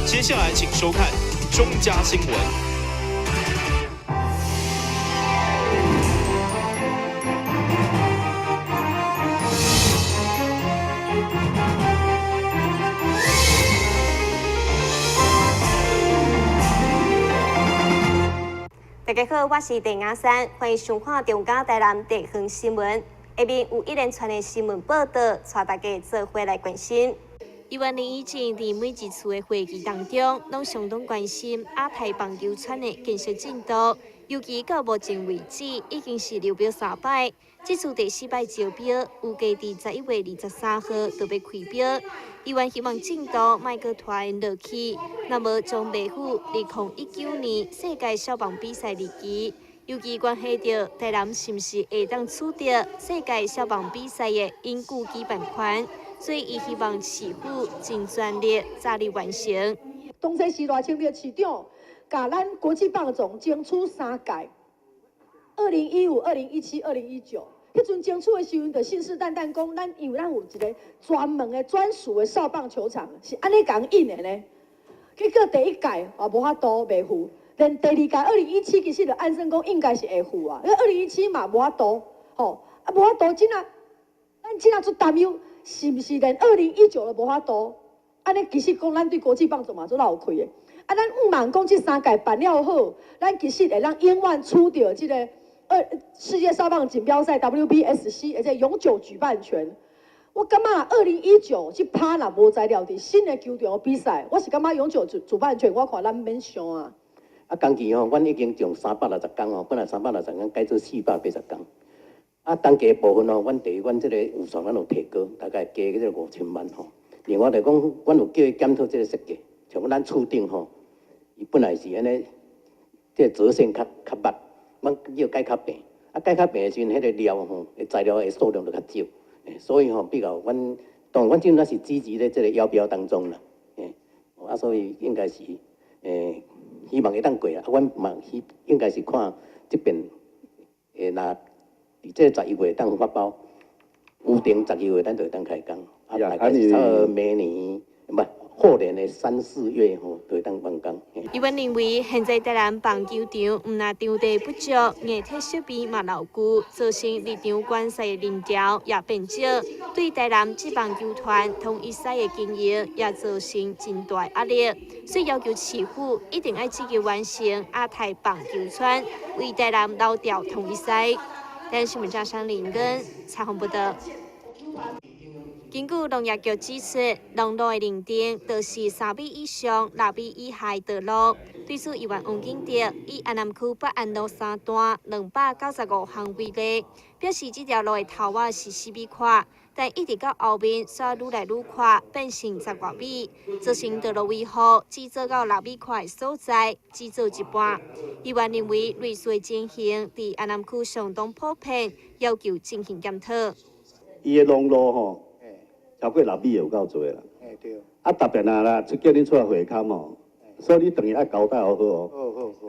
接下來請收看中嘉新聞。大家好，我是鄭雅珊，歡迎收看中嘉台南地方新聞。下面有一連串的新聞報道，帶大家做伙來關心。議員林宜靜佇每一次的會議當中，攏相當關心亞太棒球村的建設進度，尤其到目前為止已經是流標三擺，這次第四擺招標，預計佇11月23號就欲開標。議員希望進度莫閣拖延落去，若無將袂符2019年世界少棒比賽日期，尤其關係著台南是毋是會當取得世界少棒比賽的永久舉辦權，所以伊希望市府盡全力早日完成。當初是賴清德市長，共咱國際棒總爭取三屆，2015、2017、2019。彼陣爭取的時陣，就信誓旦旦講，咱因為咱有一個專門的專屬的少棒球場，是按呢共應的呢。結果第一屆也無法度袂赴，連第二屆2017其實就按算講應該是會赴啊，因為2017嘛無法度，吼啊無法度，這若咱這若足擔憂，是毋是連2019都無法度？按呢其實講，咱對國際棒總嘛足落虧的。啊，咱向望講這三屆辦了好，咱其實會當永遠取著這個世界少棒錦標賽 WBSC，而且永久舉辦權。我感覺2019這趴若無材料佇新的球場比賽，我是感覺永久主辦權，我看咱免想啊。啊，工期吼，阮已經從360工吼，本來360工改做480工。啊，單價部分吼，阮第一，阮這個預算阮有提高，大概加這個5000萬吼。另外就講，阮有叫伊檢討這個設計，像咱厝頂吼，伊本來是按呢，這個折線較較密。阮叫改較平，啊改較平的時陣，彼個料吼，材料的數量就較少，所以吼比較阮當然阮這陣是積極咧這個邀標當中啦，啊所以應該是希望會當過啊，阮嘛希應該是看這邊若佇這個11月當發包，有定12月咱就會當開工，啊大概是差不多明年，毋後年的三四月吼，就會當完工。議員認為，現在台南棒球場毋但場地不足，硬體設備嘛老舊，造成入場觀賽的人潮也變少，對台南職棒球團統一賽的經營也造成真大壓力，所以要求市府一定愛積極完成亞太棒球村，為台南留牢統一賽。台南新聞張湘玲跟采訪報導。根據農業局指出，農路的認定就是3米以上、6米以下的道路。對此，議員王景德以安南區北安路三段295巷為例，表示這條路的頭仔是4米寬，但一直到後面煞愈來愈寬，變成十外米，造成道路維護只做到6米寬的所在，只做一半。議員認為類似的情形佇安南區相當普遍，要求進行檢討。伊的農路吼，超過6米有夠濟啦。對。啊，特別啊啦，出叫恁出來會勘哦，所以你轉去愛交代好好哦。好好好。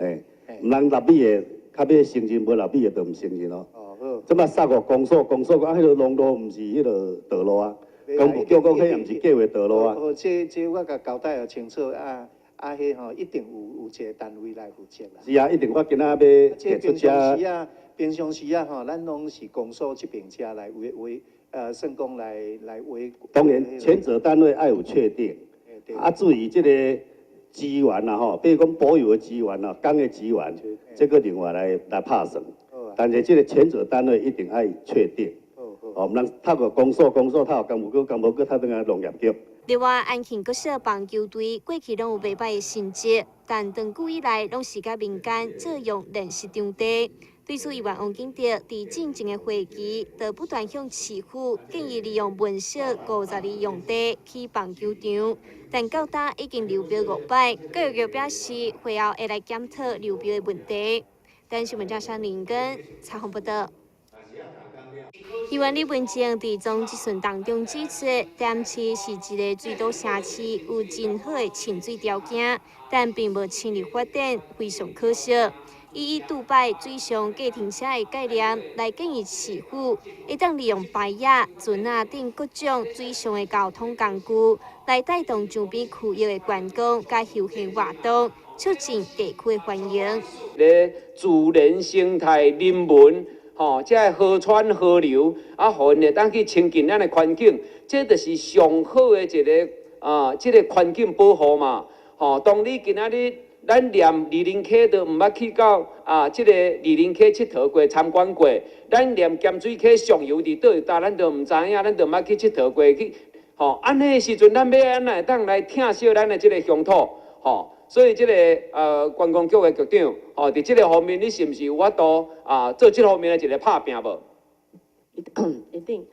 毋通六米的，較尾承認，無六米的就毋承認咯。哦好。這擺殺個公所，公所講彼個農路毋是彼個道路啊，公務局講彼也毋是計劃道路啊。好，這我共交代予清楚啊啊，彼吼一定有一個單位來負責啦。是啊，一定我今仔欲提出遮。平常時啊吼，咱攏是公所這邊遮來維維。算講來維。當然，權責單位愛有確定。啊，至於這個資源啊吼，比如講保有的資源啊，工的資源，這個另外來拍算。但是這個權責單位一定愛確定。哦，毋通透過公所，公所透過工務局，工務局透轉來農業局。另外，安慶國小棒球隊過去攏有袂䆀的成績，但長久以來攏是共民間借用練習場地。對此，議員王景德佇進前的會議，就不斷向市府建議利用文小52用地起棒球場，但到今已經流標五擺。教育局表示，會後會來檢討流標的問題。但是，文章上林根採訪報導。議員李文靜佇總質詢當中指出，台南市是一个水都城市，有真好的潛水條件，但並無傾力發展，非常可惜。伊以杜拜水上計程車的概念來建議市府，會當利用排仔、船仔等各種水上的交通工具，來帶動周邊區域的觀光佮休閒活動，促進地區的繁榮。咧自然生態、人文，吼，這个河川河流，啊，予𪜶會當去親近咱的環境，這就是上好的一个啊，這个環境保護嘛。吼，當你今仔日咱連二林溪都毋捌去到啊，這个二林溪𨑨迌過、參觀過，咱連鹹水溪上游佇佗一搭，咱都毋知影，咱都毋捌去𨑨迌過去。吼，按呢的時陣，咱欲按怎會當來疼惜咱的這个鄉土？吼，所以這个觀光局的局長，吼，佇這个方面，你是毋是有法度啊做這方面的一个拍拚無？一定。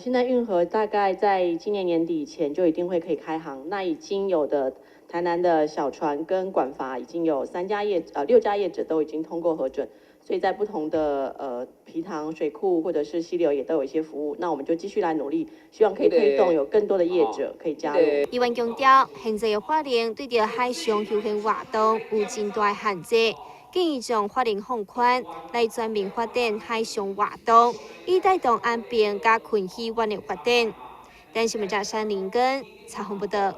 現在運河大概在今年年底以前就一定會可以開航。那已經有的台南的小船跟管筏已經有三家業六家業者都已經通過核准，所以在不同的埤塘水庫或者是溪流也都有一些服務。那我們就繼續來努力，希望可以推動有更多的業者可以加入。議員強調，現在的法令對著海上休閒活動有真大限制。建議將法令放寬，來全面發展海上活動，以帶動安平佮昆溪縣的發展。電視記者林根採訪報導。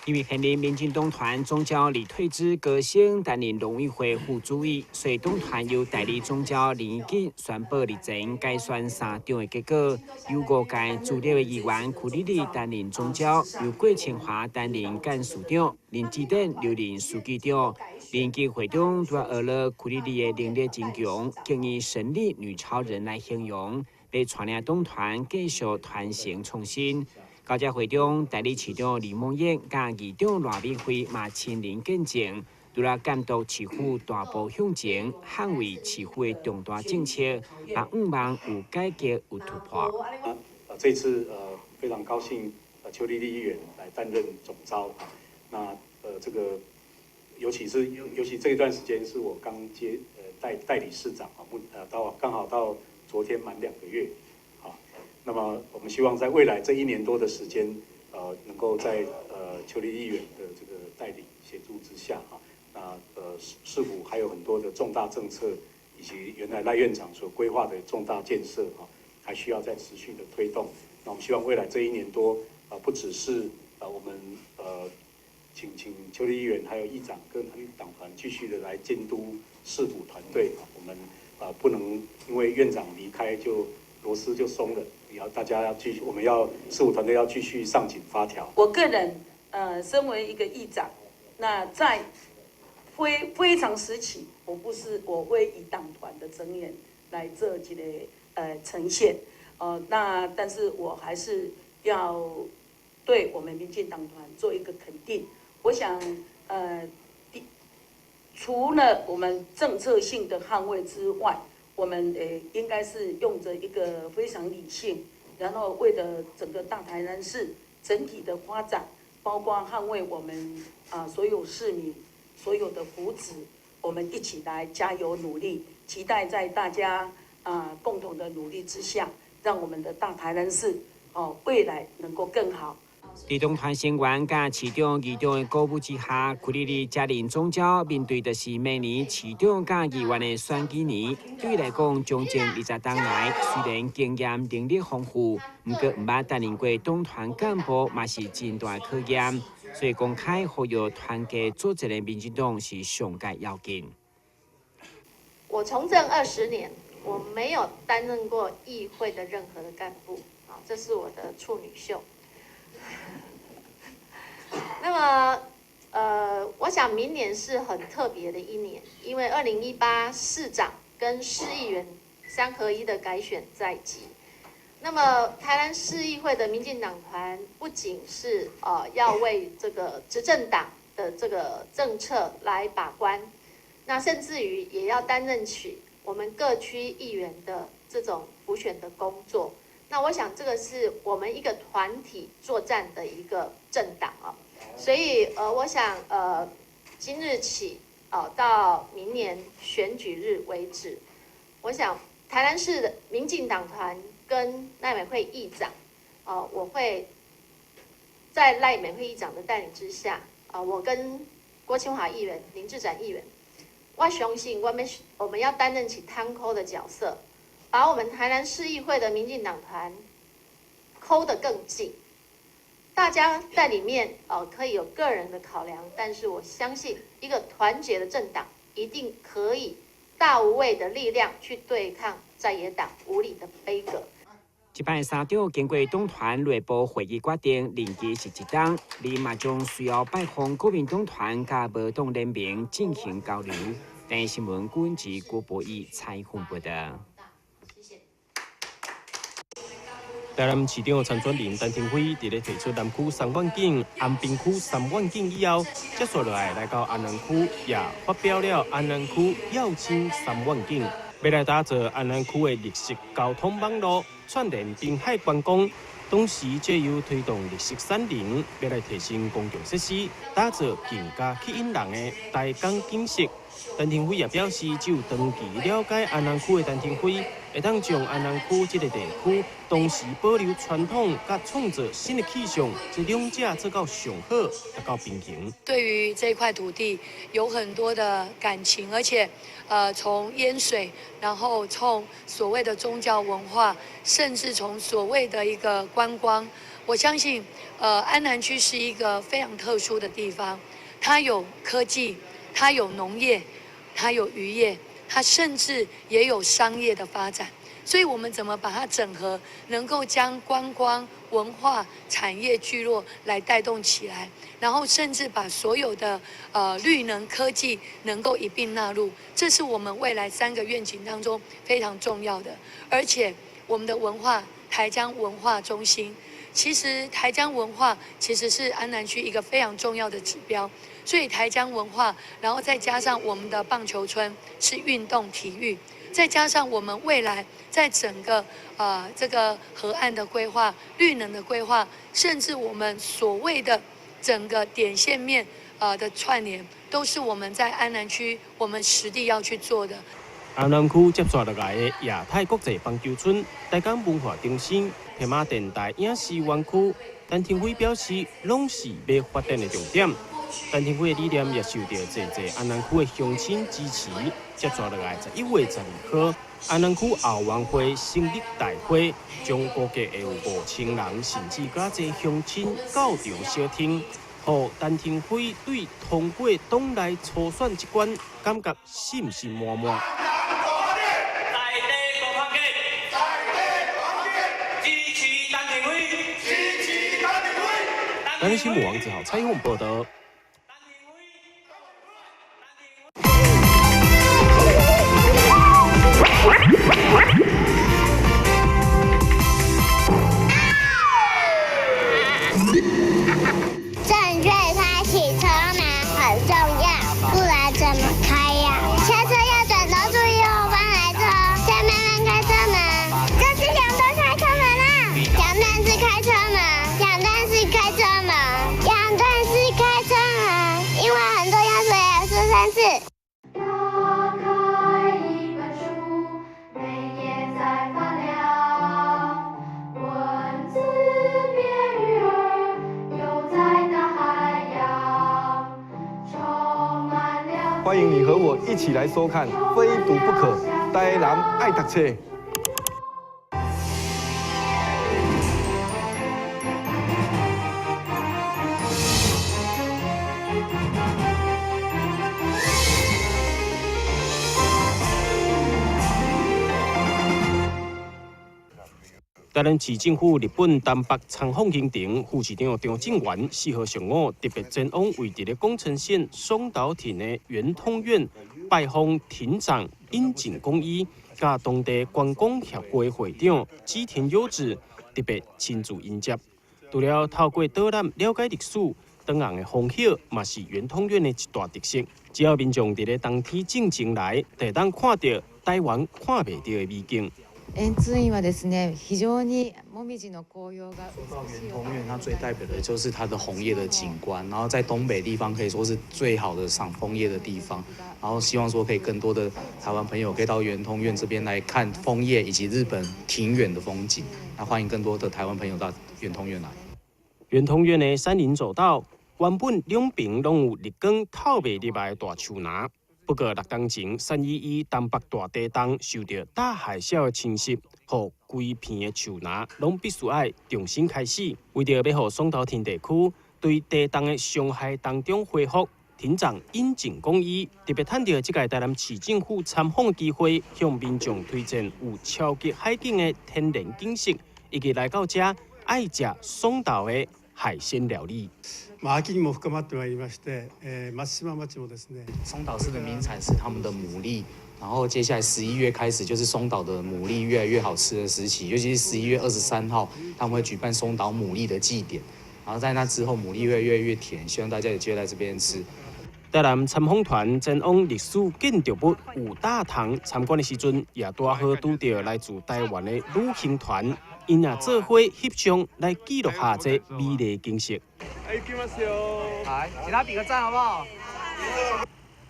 因為現任民進黨團總召李退之高升擔任農委會副主委，所以黨團由代理總召林宜瑾宣布日前改選三長的結果，由五屆資歷的議員邱莉莉擔任總召，由郭清華擔任幹事長，林志典留任書記長。林宜瑾會中拄學了邱莉莉的能力真強，更以神力女超人來形容，欲帶領黨團繼續傳承創新。到這會中，代理市長李孟諺佮議長賴美惠嘛親臨見證，除了監督市府大步向前，捍衛市府的重大政策，嘛向望有改革有突破。這次非常高興，邱莉莉議員來擔任總召。那這個尤其這一段時間是我剛接代理市長啊，到剛好到昨天滿2個月。那麼我們希望在未來這一年多的時間，能夠在邱莉莉議員的這個帶領協助之下，哈，那市府還有很多的重大政策，以及原來賴院長所規劃的重大建設，哈，還需要再持續的推動。那我們希望未來這一年多，啊，不只是我們請邱莉莉議員還有議長跟黨團繼續的來監督市府團隊，我們啊不能因為院長離開就螺絲就鬆了。要大家要繼續，我們要市府團隊要繼續上緊發條。我個人，身為一個議長，那在非常時期，我不是我會以黨團的成員來做這個呈現，那但是我還是要對我們民進黨團做一個肯定。我想，除了我們政策性的捍衛之外，我們應該是用著一個非常理性，然後為了整個大台南市整體的發展，包括捍衛我們啊所有市民所有的福祉，我們一起來加油努力，期待在大家啊共同的努力之下，讓我們的大台南市哦未來能夠更好。佇黨團成員佮市長、議長的鼓舞之下，邱莉莉接任總召，面對的是明年市長佮議員的選舉年。對伊來講，從政20冬來，雖然經驗能力豐富，毋過毋捌擔任過黨團幹部，嘛是真大考驗。所以公開呼籲團結組織的民進黨是上蓋要緊。我從政20年，我沒有擔任過議會的任何的幹部，啊，這是我的處女秀。那麼，我想明年是很特別的一年，因為2018市長跟市議員三合一的改選在即。那麼，台南市議會的民進黨團不僅是要為這個執政黨的這個政策來把關，那甚至於也要擔任起我們各區議員的這種輔選的工作。那我想這個是我們一個團體作戰的一個政黨啊，所以我想今日起到明年選舉日為止，我想台南市的民進黨團跟賴美惠議長，我會在賴美惠議長的帶領之下，啊，我跟郭清華議員、林志展議員。我相信我們要擔任起攤摳的角色，把我們台南市議會的民進黨團摳得更緊。大家在裡面哦，可以有個人的考量，但是我相信一個團結的政黨一定可以大無畏的力量去對抗在野黨無理的杯葛。這擺三長經過黨團內部會議決定，任期是一冬，而嘛將需要拜訪國民黨團佮無黨聯盟進行交流。台視新聞郭文郭博義採訪報道。台南市長參選人陳亭妃佇咧提出南區三願景、安平區三願景以後，接續落來來到安南區，也發表了安南區耀星三願景，欲來打造安南區的綠色交通網路，串聯濱海觀光，同時藉由推動綠色產能，欲來提升公共設施，打造更加吸引人的台港景色。陳亭妃也表示，只有長期了解安南區的陳亭妃，會當將安南區這个地區同時保留傳統，佮創造新的氣象，這兩者做到上好，達到平衡。對於這塊土地有很多的感情，而且，從淹水，然後從所謂的宗教文化，甚至從所謂的一個觀光，我相信，安南區是一個非常特殊的地方，它有科技，它有農業，它有漁業，它甚至也有商業的發展，所以我們怎麼把它整合，能夠將觀光、文化、產業聚落來帶動起來，然後甚至把所有的綠能科技能夠一併納入，這是我們未來3個願景當中非常重要的。而且我們的文化台江文化中心，其實台江文化其實是安南區一個非常重要的指標。所以台江文化，然後再加上我們的棒球村是運動體育，再加上我們未來在整個這個河岸的規劃、綠能的規劃，甚至我們所謂的整個點線面的串聯，都是我們在安南區我們實地要去做的。安南區接續落來的亞太國際棒球村、台港文化中心、天馬電台影視園區，陳亭妃表示，攏是欲發展的重點。陳亭妃的理念也受到濟濟安南區的鄉親支持。接續落來11月12號，安南區後援會成立大會，將估計會有5000人，甚至較濟鄉親到場相聽，予陳亭妃對通過黨內初選這關，感覺信心滿滿。台視新聞王子豪採訪報道。正確開啟車門很重要，不然怎麼開呀？下車要轉頭注意後方來車，再慢慢開車門。這是兩段開車門啦，兩段式開車門，兩段式開車門，兩段式開車門，因為很重要，所以要說3次。歡迎你和我一起來收看《非讀不可》，台南愛讀冊。台南市政府日本东北仓放行程副市長張正元4號上午特別前往位佇咧宮城縣松島町的圓通院拜訪町長樱井公一，佮當地觀光協會會長吉田優子特別親自迎接。除了透過導覽了解歷史，當紅的楓葉嘛是圓通院的一大特色。只要民眾佇咧冬天進前來，就會當看著台灣看袂著的美景。円通院はですね、非常にもみじの紅葉が。說到圓通院，它最代表的就是它的紅葉的景觀，然後在東北地方可以說是最好的賞楓葉的地方。然後希望說可以更多的台灣朋友可以到圓通院這邊來看楓葉以及日本庭園的風景。那歡迎更多的台灣朋友到圓通院來。圓通院的山林走道原本兩邊攏有日光透袂入來的大樹林。不過六冬前3·11東北大地震受著大海嘯的侵襲，予規片的樹林攏必須愛重新開始。為著欲予松島田地區對地震的傷害當中恢復，町長樱井貢一特別趁著這屆台南市政府參訪的機會，向民眾推薦有超級海景的天然景色，以及來到遮愛食松島的海鮮料理。まあ秋にも深まってまいりまして、松島町もですね。松島市的名產是他們的牡蠣，然後接下來11月開始就是松島的牡蠣越來越好吃的時期，尤其是11月23號，他們會舉辦松島牡蠣的祭典，然後在那之後牡蠣會越來越甜，希望大家有機會來這邊吃。台南參訪團前往歷史建築物五大堂參觀的時陣，也拄好拄著來自台灣的旅行團，𪜶也做伙翕相來記錄下這美麗景色。來，請他比個讚，好不好？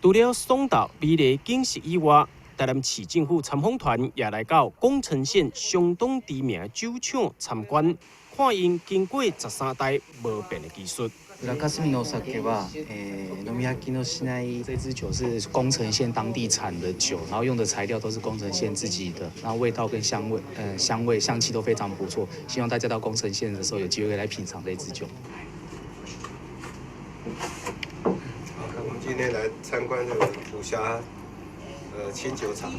除了松島美麗景色以外，台南市政府參訪團也來到宮城縣相當知名的酒廠參觀，看𪜶經過13代無變的技術。浦霞のお酒は、飲み飽きのしない。這支酒是宮城縣當地產的酒，然後用的材料都是宮城縣自己的，然後味道跟香味，香味香氣都非常不錯。希望大家到宮城縣的時候有機會來品嘗這支酒。我們今天來參觀這個浦霞清酒廠，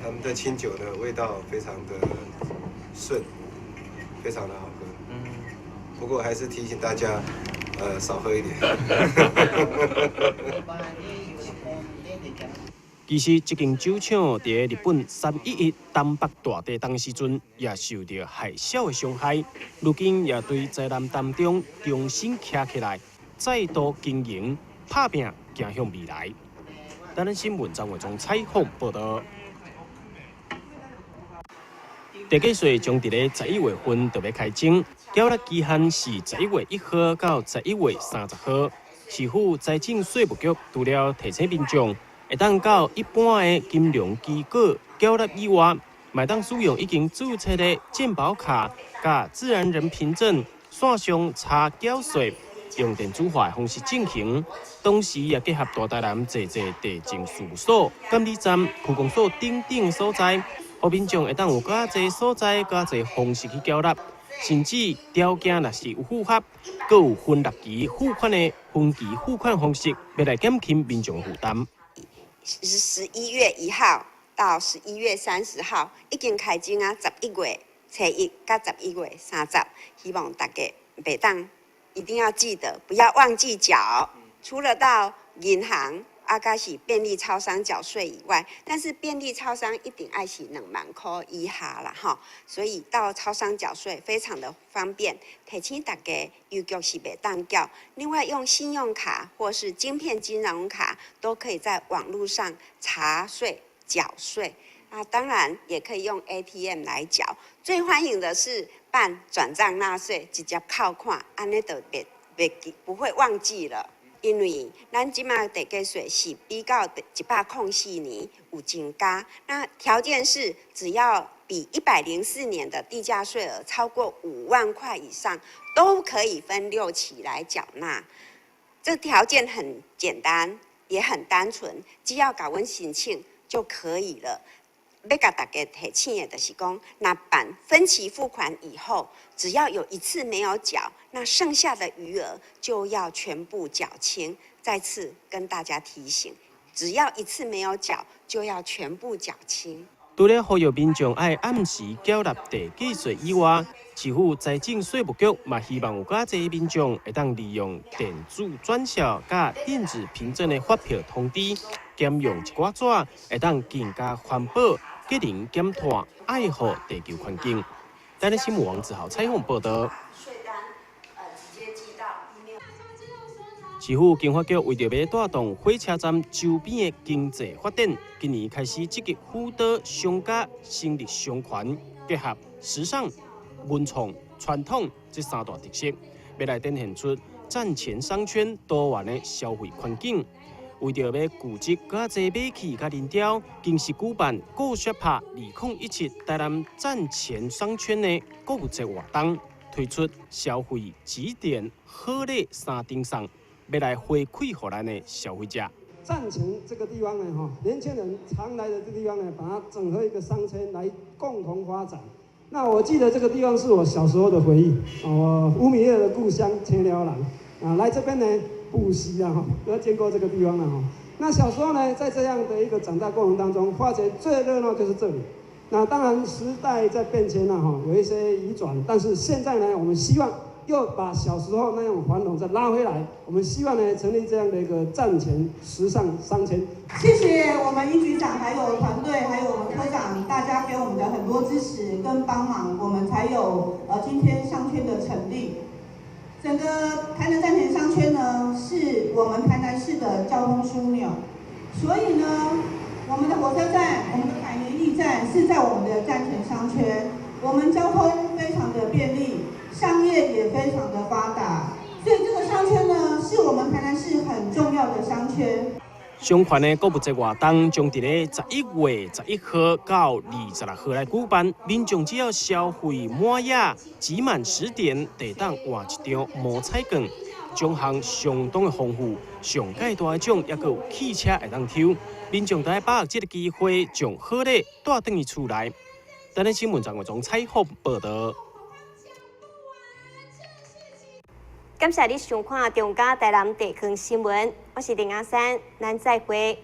他們的清酒呢味道非常的順，非常的好喝。不過還是提醒大家，少喝一點。其實，這間酒廠佇日本3·11東北大地震時陣，也受著海嘯的傷害。如今也對災難當中重新徛起來，再度經營，拍拚行向未來。台南新聞張偉忠採訪報導。地價稅將佇咧11月份就欲開徵，繳納期限是11月1號到11月30號。市府財政稅務局除了提醒民眾會當到一般的金融機構繳納以外，嘛會當使用已經註冊的健保卡、佮自然人憑證線上查繳稅，用電子化的方式進行。同時也結合大台南濟濟地政事務所、監理站、區公所等等所在，予民眾會當有較濟所在、較濟方式去繳納，甚至條件若是有符合，閣有分六期付款的分期付款方式，欲來減輕民眾負擔。是11月1號到11月30號，已經開徵啊！11月初1到11月30，希望大家袂當一定要記得，不要忘記繳。除了到銀行啊，佮是便利超商繳稅以外，但是便利超商一定愛是2萬塊以下啦，吼，所以到超商繳稅非常的方便。提醒大家，郵局是袂當繳，另外用信用卡或是晶片金融卡都可以在網路上查稅繳稅。啊，當然也可以用 ATM 來繳。最歡迎的是辦轉賬納稅，直接扣款，按呢就袂袂記不會忘記了。因為咱這馬地價稅是比較104年有增加，那條件是只要比104年的地價稅額超過5萬塊以上，都可以分6期來繳納。這條件很簡單，也很單純，只要共阮申請就可以了。欲共大家提醒的，就是講，若辦分期付款以後，只要有一次沒有繳，那剩下的餘額就要全部繳清。再次跟大家提醒，只要一次沒有繳，就要全部繳清。除了呼籲民眾愛按時繳納地價稅以外，市府財政稅務局嘛希望有較濟民眾會當利用電子轉銷佮電子憑證的發票通知，減用一寡紙，會當更加環保、節能減碳，愛護地球環境。台南新聞王子豪採訪報導。市府經發局為著欲帶動火車站周邊的經濟發展，今年開始積極輔導商家成立商圈，結合時尚、文創、傳統這三大特色，欲來展現出站前商圈多元的消費環境。為著欲聚集較濟買氣佮人潮，更是舉辦 GO！SHOP 2017台南站前商圈的購物節活動，推出消費集點好禮三等送，欲來回饋予咱的消費者。站前這個地方呢，哈，年輕人常來的這個地方呢，把它整合一個商圈來共同發展。那我記得這個地方是我小時候的回憶，哦，吳米勒的故鄉青寮人啊，來這邊呢補習啊，哈，都見過這個地方了哈。那小時候呢，在這樣的一個長大過程當中，發覺最熱鬧就是這裡。那當然時代在變遷了哈，有一些移轉，但是現在呢，我們希望又把小時候那種繁榮再拉回來。我們希望呢，成立這樣的一個站前時尚商圈。謝謝我們尹局長，還有團隊，還有我們科長，大家給我們的很多支持跟幫忙，我們才有今天商圈的成立。整個台南站前商圈呢，是我們台南市的交通樞紐，所以呢，我們的火車站、我們的百年驛站是在我們的站前商圈，我們交通非常的便利，商業也非常的發達，所以這個商圈呢，是我們台南市很重要的商圈。相關的購物節活動將佇咧11月11號到26號來舉辦，民眾只要消費滿額，集滿10點，就會當換一張摸彩券，獎項相當的豐富，上蓋大的獎猶閣有汽車會當抽，民眾都愛把握這個機會，將好禮帶轉去厝內。台南新聞張國忠採訪報道。感謝你收看《中嘉台南地方新聞》，我是林阿山，咱再會。